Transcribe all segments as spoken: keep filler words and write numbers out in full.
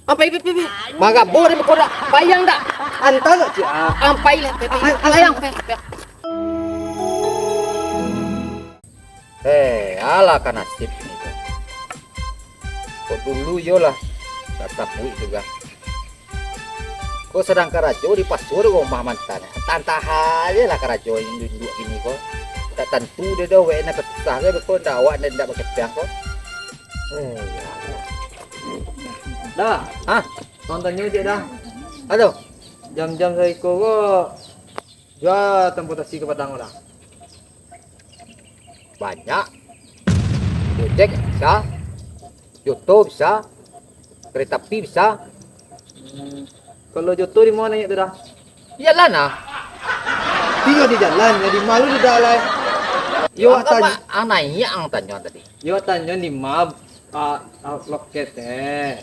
Ampai, pai, pai, pai. Magabo deh beko dak. Payang dak? Anta lo, Cik. Ah. Ampai lah, pai, pai. An-, an-, Payang, pai, pai. Eh, alah ka nasib ni ko. Ko dulu iyolah, tak tapuik tu kan. Ko sadang karajo dipasuo dek rumah mantan. Tantah aja lah karajo induak-induak kini ko. Tak tantu deh doh, wek nak susah ke beko, ndak awak ndak, ndak bakepiang ko. Eh, ya Allah. Dah. Hah? Tong tanyo je dah. Aduh. Jam-jam saiko ko jua transportasi ka Padang ko dah. Banyak. Gojek bisa. Joto bisa. Kereta api bisa. Hmm. Kalau Joto di mana tu dah? Iyalah nah. Tiyo di jalan, jadi malu di jalan. Yo, ang tanya, ang naiak ang tanyo tadi. Yo, tanyo di ma, ah, ah, loket eh.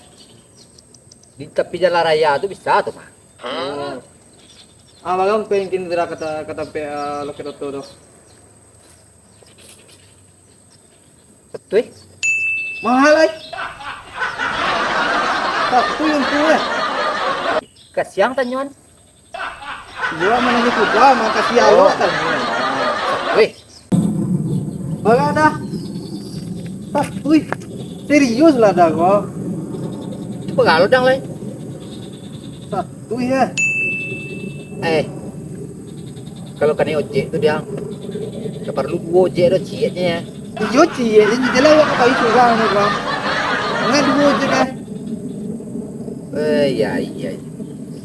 Di tapi jalan raya tu bisa tu mah. Oh. Ah, bagam ko yang kini dah kata, kata pe, ah, loket oto tu. Satu eh. Mahal ai. Satu yang tu eh. Kasiang tanyoan. Iyo, mana ni kuda, makasih Allah tanyoan. Weh. Baga dah. Satu eh. Serius lah dah kok. Cuba kalau dang lai. Satu eh. Eh. Kalau kanai ojek tu, Diang, ndak paralu duo ojek doh, ciek nyo. Iyo, ciek nyo, jelas awak ka pai surang nyo, Bang. Mangai duo ojek, eh? Eh, iya, iya, iya.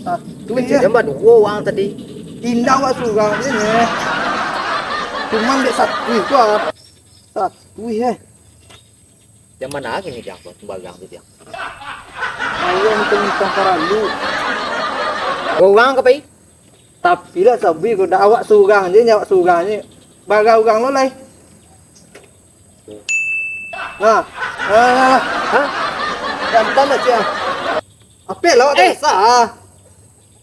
Satu, kecek yo. Jam baduo urang tadi. Indak awak surang nyo, nyo. Cuman dek satu itu, ah. Satu, eh. Jam mana kini, Diang, tu, sumbarang tu, Diang? Awak minta-minta paralu. Duo urang ka pai? Tapi lah, sabuik ko, dak awak surang je, nyo awak surang je. Bara urang lo lai. Nah, nah, nah, nah. Hah? Jantan lah, Cik, ah. Ape lah awak eh, tak usah, ah.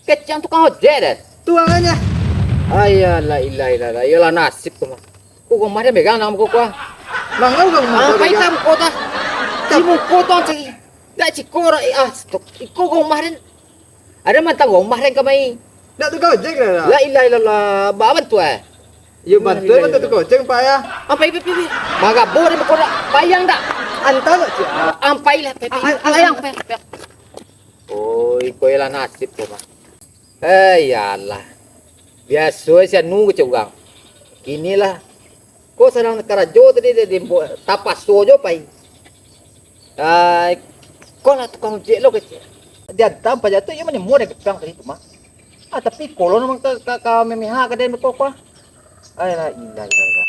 Kecek ang tukang ojek deh. Tu angannya. Ayalah, ilah, ilah, ilah. Iyolah nasib tu mah. Ko rumah den megang nang muko ko ah. Mangau ka rumah ah, den pai megang? Ka muko tu ah. Di muko tu ang cari. Dak ciko ro, eh, ah, stok. Iko rumah den. Ado mantang rumah den kamari. Dak tukang ojek dah, dah. La ilaha illallah. Ba bantu eh. Yo bantu eh, bantu tukang ojek, Pak, ya. Ampai, pai, pai, pai. Magabo den beko dak. Payang dak? Anta kok, Cik. Ampai lah, pai, pai. An-, an-, payang, an- payang, payang. Oh, iko ialah nasib ko mah. Eh, iyalah. Biaso se anu kecek urang. Kini lah. Ko sadang karajo tadi, dia, dia buat, tapaso jo pai. Ai, ko lah tukang ojek lo kecek. Diantam paja tu, iyo manimo den kepang tadi tu mah. Ah, tapi ko lo namo ka, ka, ka memeha ka den beko ko ah. Ai, la ilaha illallah.